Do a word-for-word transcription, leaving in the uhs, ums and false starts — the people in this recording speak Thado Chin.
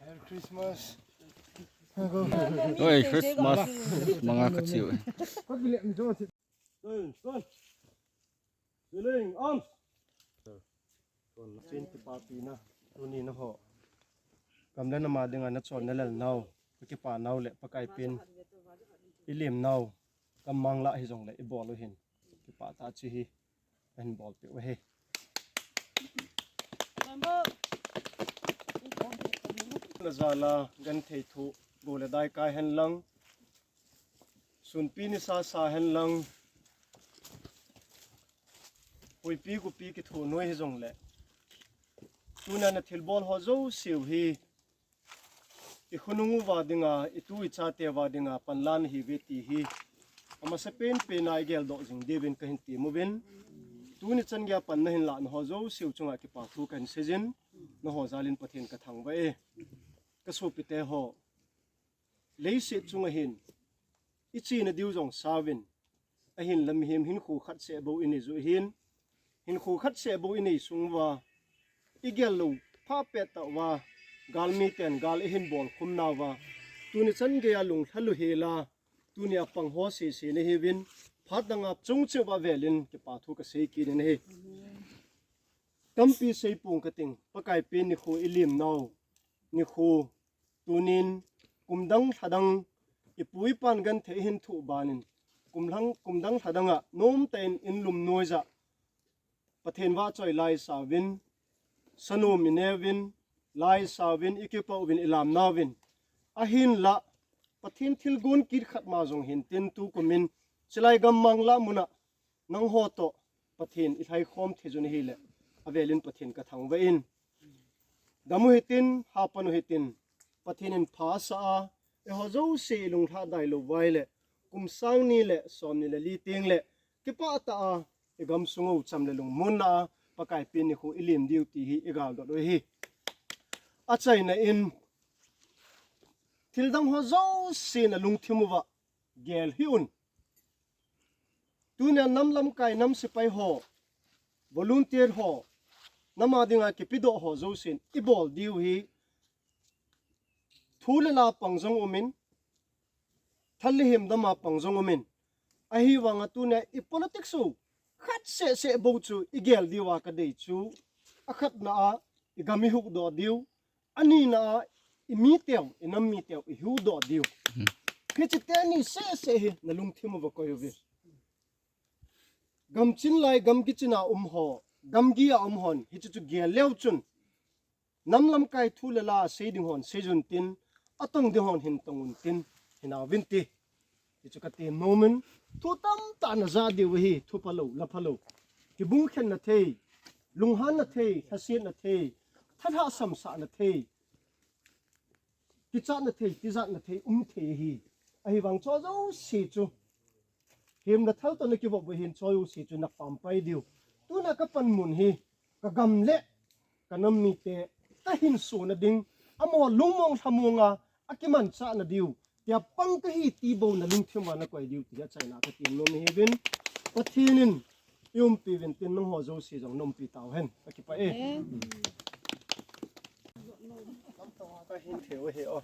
Merry Christmas. Oi, Christmas. Manga ka chiu. Son, son. Siling, arms. Son, chin kipapina. Tuni naho. Gam le nam a dinga nachonna lelnau, ka kipanau le Pakai pen ilimnau, gammang lah hijongle ibol u hin kipah tah chu hi, kahin bolpeh u ahi. Na jal a genthei thoh, go le dai kai hen lang, sunpi nisa sa hen lang, huipi gupi kithoh noi hijongle, tuna na thilbol ho jouse u hi, i khonung uva dinga, i tu i chate uva dinga panla nahiuve ti hi, amasa penpen a i geldoh jing diuvin kahin temuvin. Tuni chan geiya pan nahin lahna ho jouse u chunga kipa thu kahin seijin, naho jal in Pathen ka thangvah e. Ka sopite ho, leiset chunga hin i chena diu jong sauvin, ahinla mihem hinkho khat seh bou i nei u ahin, hinkho khat seh bou i nei sung uva, i gel lou pha pet tah uva, galmi ten gal i hin bol khum nauva, tuni chan geiya lunglha lou hel a, tunia pang ho sese nahiuvin, phat danga chung cheh uva velin kipa thu ka sei kit in ahi. Tampi sei pong kating, Pakai pen nikho ilimnau nikho, tunin kum dang lha dang, i pu i pan genthei i hin thoh banin, kum lhang, kum dang lha danga nomtah in in lum noi jah, Pathen vahchoi la i sauvin, sanom i neuvin, la i sauvin, i kipah uvin, i lamnauvin. Ahinla, Pathen thilgon kit khat ma jong hintin tukum in, chulai gammang lah muna, nangho toh Pathen i lhaikhom thei jun ahile, avelin Pathen ka thangvah in. Dam u hitin, hapan u hitin, Pathen in pha asah a, eiho jouse i lunglhah dai lou uva ahile, kum sang ni le som ni le li teng le, kipah tah a, i gamsung u cham le lungmonna a, Pakai pen nikho ilim diu ti hi i galdot u ahi. Achaina in, thil dang ho jouse na lungthim uva gel hih un. Tunia nam lamkai, nam sepai ho, volunteer ho, nam a dinga kipedoh ho jousen i bol diu hi, thu le la pang jong umin, thal le him dam a pang jong umin, ahivanga tunia i politics u khat seh seh bou chu i gel diu a ka dei chu, akhatna a i gam i huhdoh diu, anina a i miteu, i nam miteu i huhdoh diu. Hiche teni seh seh hi na lungthim uva koi uvin. Gam chin lai, gam kichina um ho, gamgi a um hon hiche chu gel leu chun, nam lamkai thu le la sei ding hon sei jun tin, atong ding hon hin tong un tin, hinauvin ti. Hichu ka tem nomin, thu tamtah na ja diu ahi, thu phalou, la phalou. Kibung khenna thei, lunghanna thei, lhasetna thei, thalhah samsahna thei, kichatna thei, tijatna thei, um thei ahi. Ahivang chu jouse chu, himna thal toh na kivop uva hin chu jouse chu na pampai diu. Tuna ka panmun hi, ka gam le ka nam mite, ka hinsona ding, amaho lungmong lhamong a, akimanchahna diu, tia pang kahi ti bou na lungthim uva na koi diu ti achaina ka tem nom ahiuvin. Pathen in i umpi uvin tin nangho jouse jong na umpi tauhen. Ka kipah e. Amen. Ka hin thei u ahi o.